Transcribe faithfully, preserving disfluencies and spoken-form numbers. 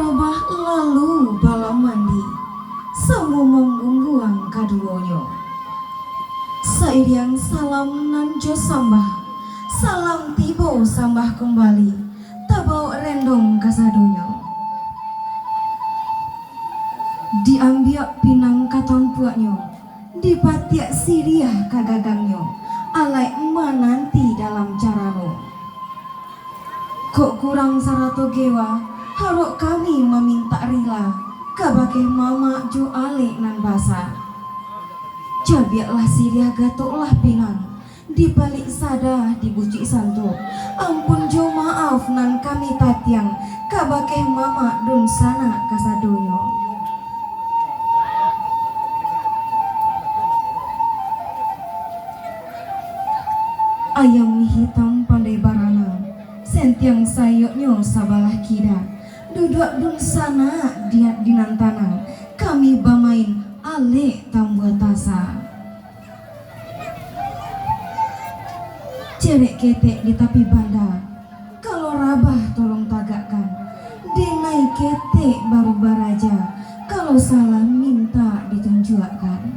Bah lalu balam mandi, samo manggungguang kaduonyo. Sairiang salam nan jo sambah, salam tibo sambah kumbali, tabawok rendong kasadonyo. Diambiak pinang ka tampuaknyo, dipatiak siriah ka gagangnyo, alaik mananti dalam carano. Kok kurang sarato gewa, harok kami mamintak rila, kabake mamak jo alek nan basa. Cabiaklah siriah, gatoklah pinang, dipalik sada, dibucuik santuak. Ampun jo maaf nan kami tatiang, kabake mamak dunsanak kasadonyo. Ayam hitam pandai baranang, sentiang sayoknyo sabalah kida. Duduak dunsanak di, di nan tanang, kami bamain alek tambua tasa. Cerek ketek di tapi banda, kalau rabah tolong tagakkan. Denai ketek baru baraja, kalau salah mintak ditunjuakkan.